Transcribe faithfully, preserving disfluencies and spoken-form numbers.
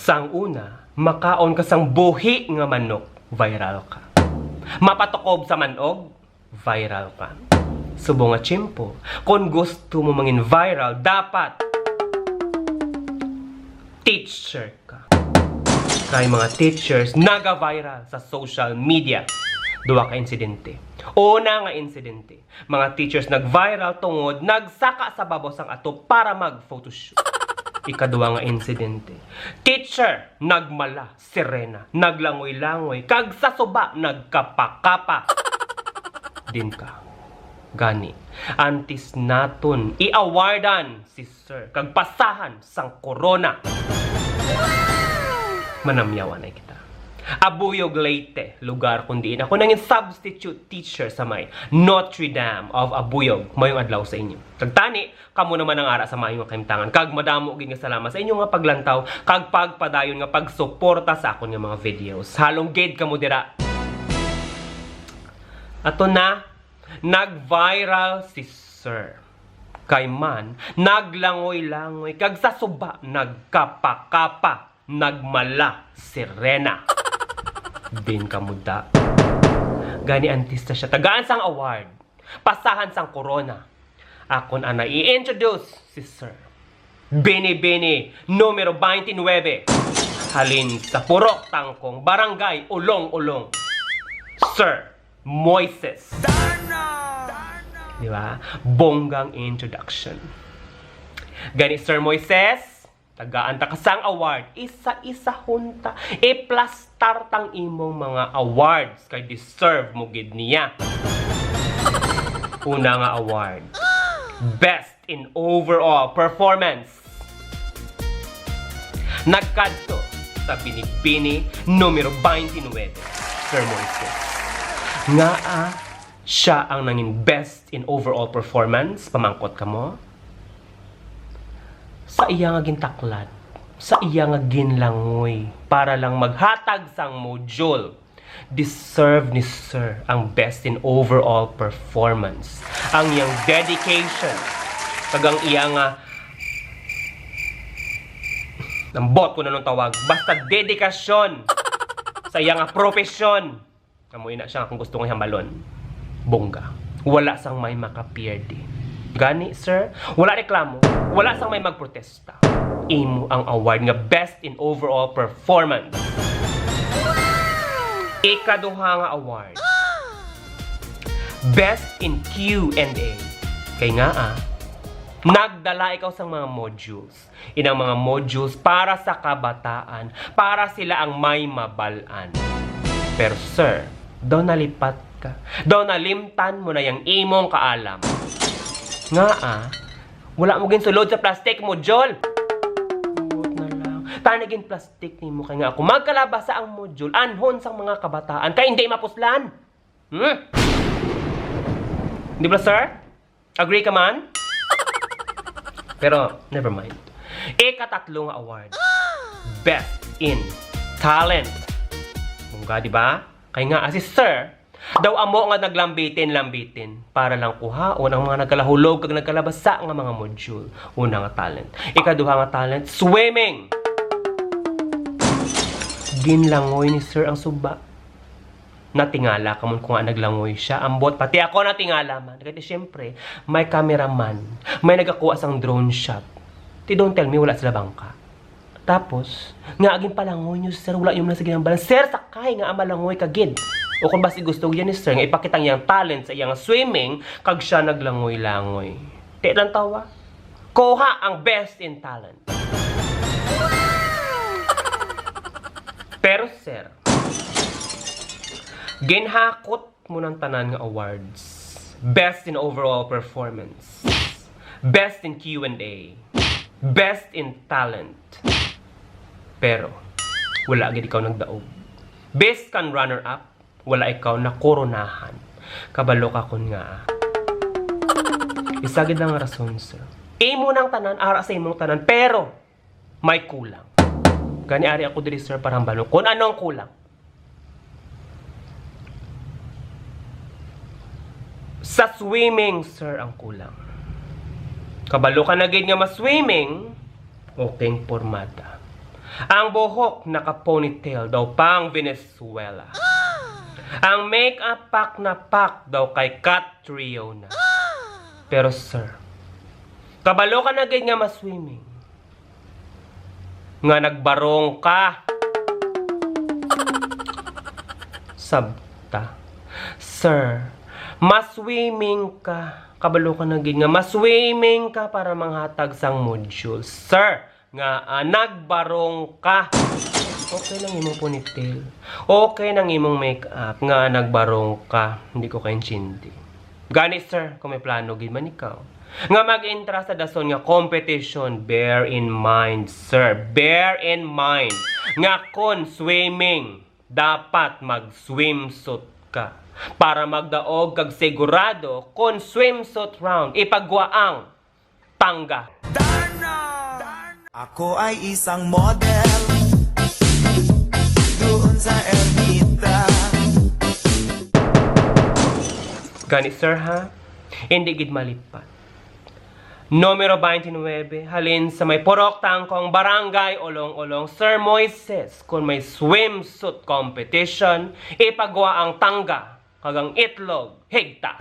Sang una, makaon ka sang buhi nga manok, viral ka. Mapatukob sa manog, viral ka. Subong nga tiyempo, kon gusto mo mangin viral, dapat teacher ka. Kay mga teachers naga-viral sa social media. Duha ka insidente. Una nga insidente, mga teachers nag-viral tungod nagsaka sa babaw sang atop para mag-photoshoot. Ikaduha nga insidente, teacher nagmala, sirena, naglangoy-langoy, kag sa suba nagkapakapa. Din ka. Gani, antes naton i-awardan si sir kag pasahan sang corona, manamyaw anay kita. Abuyog, Leyte, lugar kun diin ako nangin substitute teacher sa may Notre Dame of Abuyog. Mayong adlaw sa inyo. Kag tani, kamo naman ang ara sa maayo nga kahimtangan. Kag madamo gid nga salamat sa inyo nga paglantaw kag pagpadayon nga pagsuporta sa akon nga mga videos. Halong gid kamo dira. Ato na, nag-viral si Sir. Kay man, naglangoy-langoy, kag sa suba, nagkapa-kapa, nagmala, sirena. Din ka muda. Gani, artista siya. Tagaan sang award. Pasahan sang corona. Akon ana i-introduce si Sir Bini Bini, numero twenty-nine. Halin sa Purok Tangkong, Barangay Ulong-Ulong. Sir Moises. Di ba? Bonggang introduction. Gani, Sir Moises, tagaan ta ka sang award. Isa-isa hunta. Iplastar tang imong mga awards kay deserve mo gid niya. Una nga award, Best in Overall Performance. Nagkadto sa Binibini numero twenty-nine, Sir Moises. Ngaa siya ang nangin best in overall performance? Pamangkot kamo? Sa iya nga gintaklan, sa iya nga ginlangoy para lang maghatag sang module, deserve ni Sir ang best in overall performance. Ang iyang dedication kag ang iya nga, ambot kung anong tawag, basta dedikasyon sa iya nga propesyon. Amo ina siya kung gusto nga hambalon. Bongga. Wala sang may makapierde. Gani, sir, wala reklamo. Wala sang may magprotesta. Imo ang award nga Best in Overall Performance. Ikaduha nga award, Best in Q and A. Kay nga, ah, nagdala ikaw sang mga modules. Inang mga modules para sa kabataan, para sila ang may mabal-an. Pero sir, daw nalipat ka. Daw nalimtan mo na yang imong kaalam. Ngaa, wala mo ginsulod sa plastic module. Buot na lang. Tani gin plastic nimo kay nga ako magkalabasa ang module anhon sang mga kabataan kay hindi mapuslan. Hmm? Di ba, sir? Agree ka man? Pero, never mind. Ikatatlo nga award. Best in Talent. Bongga, di ba? Kay nga, ah, si Sir, daw amo nga naglambitin-lambitin para lang kuhaon ang mga nagkalahulog kag nagkalabasa nga mga module. Una nga talent. Ikaduha nga talent, swimming. Ginlangoy ni Sir ang suba. Natingala ka man kung nga naglangoy siya. Ambot, pati ako natingala man. Kaya siyempre, may cameraman, may nagakuha sang drone shot. Ti don't tell me, wala sila bangka. Tapos, nga aging palangoy niyo, sir, wala niyo man sa ginambalan. Sir, sakay nga malangoy ka gid. O kung basi gusto niya ni sir nga ipakita ang iyang talent sa iyang swimming, kag siya naglangoy-langoy. Ti lang tawa. Kuha ang best in talent. Pero sir, ginhakot mo ng tanan nga awards. Best in overall performance. Best in Q and A. Best in talent. Pero, wala gid ikaw nagdaog. Best kan runner-up, wala ikaw nakoronahan. Kabalo ka kun nga. Isa gid lang nga rason, sir. Imo nang tanan, ara sa imong tanan, pero may kulang. Gani ari ako diri, sir, para hambalon kung ano ang kulang. Sa swimming, sir, ang kulang. Kabalo ka na gid nga ma-swimming, okay ang pormada. Ang buhok naka-ponytail daw pang Venezuela. Ang makeup pak na pak daw kay Catriona. Pero sir, kabalo ka na gid nga ma-swimming nga nagbarong ka. Sabta. Sir, ma-swimming ka. Kabalo ka na gid nga ma-swimming ka para manghatag sang module. Sir, nga ah, nagbarong ka. Okay lang imong ponytail. Okay nang imong makeup nga nagbarong ka. Hindi ko kaintindi. Gani sir, kung may plano gid man ikaw nga mag-entra sa dason nga competition, bear in mind, sir. Bear in mind nga kon swimming, dapat mag-swimsuit ka para magdaog kag sigurado kon swimsuit round ipagwa ang tangga. Ako ay isang model doon sa Ermita. Gani sir ha, hindi gid malipat. Numero twenty-nine, halin sa may Purok Tangkong, Barangay Olong-Olong, Sir Moises, kung may swimsuit competition, ipagwa ang tangga kag ang itlog higta.